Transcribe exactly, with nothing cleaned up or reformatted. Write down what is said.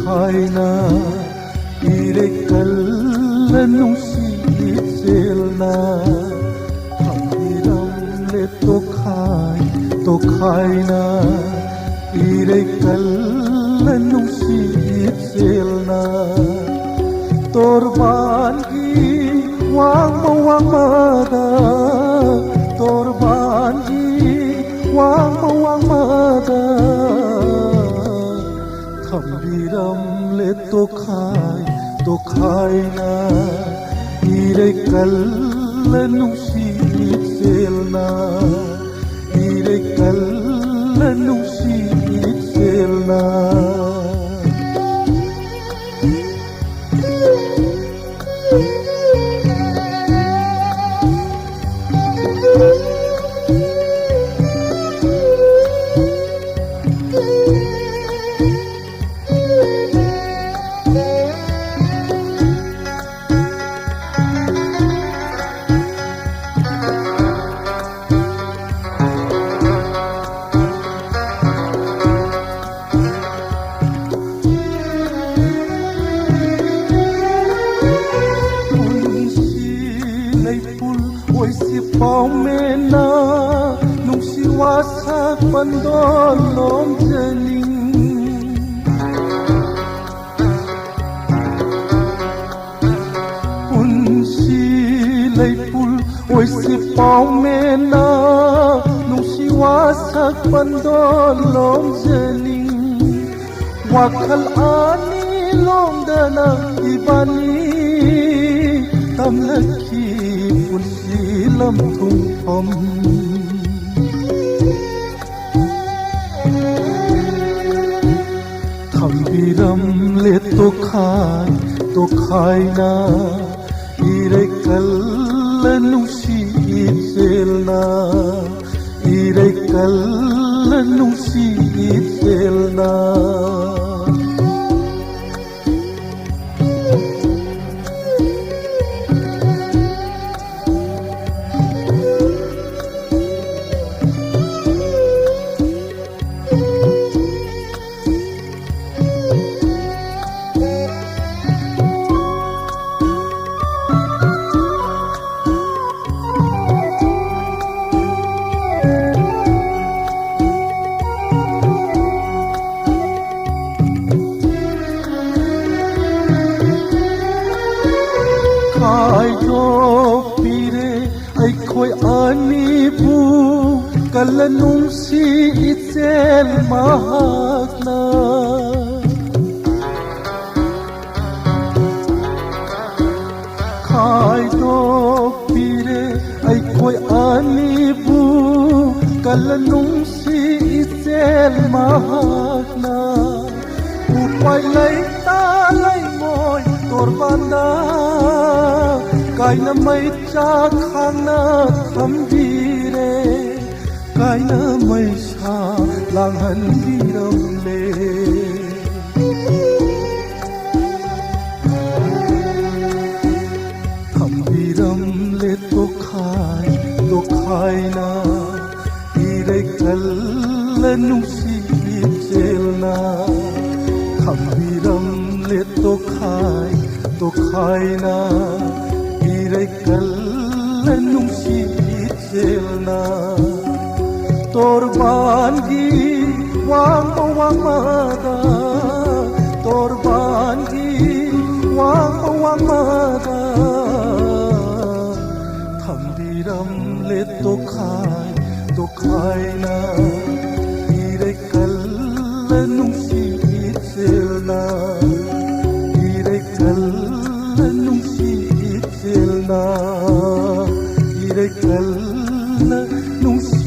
ꯍꯥꯏꯅ ꯏꯔꯩ ꯀꯜꯂ ꯅꯨꯡꯁꯤ ꯏꯆꯦꯜꯅ ꯊꯝꯕꯤꯔꯝꯂꯦ ꯇꯣꯈꯥꯏ ꯇꯣꯈꯥꯏꯅ ꯏꯔꯩ ꯀꯜꯂ ꯅꯨꯡꯁꯤ ꯏꯆꯦꯜꯅ ꯇꯣꯔꯕꯥꯟꯒꯤ ꯋꯥꯡꯃ ꯋꯥꯡꯃꯗ ꯇꯣꯔꯕꯥꯟꯒꯤ ꯋꯥꯡꯃ ꯋꯥꯡꯃꯗ ꯊꯝꯕꯤꯔꯝꯂꯦ ꯇꯣꯈꯥꯏ ꯇꯣꯈꯥꯏꯅ ꯏꯔꯩ ꯀꯜꯂ ꯅꯨꯡꯁꯤ ꯏꯆꯦꯜꯅ ꯏꯔꯩ ꯀꯜꯂ ꯅꯨꯡꯁꯤ ꯏꯆꯦꯜꯅ ꯄꯨꯟꯁꯤ ꯂꯩꯄꯨꯜ ꯑꯣꯏꯁꯤ ꯄꯥꯎꯃꯦꯟꯅ ꯅꯨꯡꯁꯤ ꯋꯥꯁꯛ ꯄꯟꯗꯣ ꯂꯣꯝꯖꯅꯤꯡ ꯄꯨꯟꯁꯤ ꯂꯩꯄꯨꯜ ꯑꯣꯏꯁꯤ ꯄꯥꯎꯃꯦꯟꯅ ꯅꯨꯡꯁꯤ ꯋꯥꯁꯛ ꯄꯟꯗꯣ ꯂꯣꯝꯖꯅꯤꯡ ꯋꯥꯈꯜ ꯑꯅꯤ ꯂꯣꯝꯗꯅ ꯏꯕꯥꯅꯤ ꯇꯝꯂꯛꯈꯤ ꯄꯨꯟꯁꯤ ꯂꯝꯊꯨꯡꯐꯝ ꯊꯝꯕꯤꯔꯝꯂꯦ ꯇꯣꯈꯥꯏ ꯇꯣꯈꯥꯏꯅ ꯏꯔꯩ ꯀꯜꯂ ꯅꯨꯡꯁꯤ ꯏꯆꯦꯜꯅ ꯏꯔꯩ ꯀꯜꯂ ꯅꯨꯡꯁꯤ ꯏꯆꯦꯜꯅ ꯀꯜꯂ ꯅꯨꯡꯁꯤ ꯏꯆꯦꯜ ꯃꯍꯥꯛꯅ ꯈꯥꯏꯗꯣꯛꯄꯤꯔꯦ ꯑꯩꯈꯣꯏ ꯑꯅꯤꯕꯨ꯫ ꯀꯜꯂ ꯅꯨꯡꯁꯤ ꯏꯆꯦꯜ ꯃꯍꯥꯛꯅ ꯎꯄꯥꯏ ꯂꯩꯇ ꯂꯩꯉꯣꯏ ꯇꯣꯔꯕꯥꯟꯗ ꯀꯥꯏꯅ ꯃꯩ ꯆꯥꯛ ꯈꯥꯡꯅ ꯊꯝꯕꯤꯔꯦ꯫ ꯀꯥꯏꯅ ꯃꯩꯁꯥ ꯂꯥꯡꯍꯟꯕꯤꯔꯝꯂꯦ꯫ ꯊꯝꯕꯤꯔꯝꯂꯦ ꯇꯣꯈꯥꯏ ꯇꯣꯈꯥꯏꯅ ꯏꯔꯩ ꯀꯜꯂ ꯅꯨꯡꯁꯤ ꯏꯆꯦꯜꯅ꯫ ꯊꯝꯕꯤꯔꯝꯂꯦ ꯇꯣꯈꯥꯏ ꯇꯣꯈꯥꯏꯅ ꯏꯔꯩ ꯀꯜꯂ ꯅꯨꯡꯁꯤ ꯏꯆꯦꯜꯅ꯫ ꯇꯣꯔꯕꯥꯟꯒꯤ ꯋꯥꯡꯃ ꯋꯥꯡꯃꯗ, ꯇꯣꯔꯕꯥꯟꯒꯤ ꯋꯥꯡꯃ ꯋꯥꯡꯃꯗ ꯊꯝꯕꯤꯔꯝꯂꯦ ꯇꯣꯈꯥꯏ ꯇꯣꯈꯥꯏꯅ ꯏꯔꯩ ꯀꯜꯂ ꯅꯨꯡꯁꯤ ꯏꯆꯦꯜꯅ꯫ ꯏꯔꯩ ꯀꯜꯂ ꯅꯨꯡꯁꯤ ꯏꯆꯦꯜꯅ꯫ ꯏꯔꯩ ꯀꯜꯂ ꯅꯨꯡꯁꯤ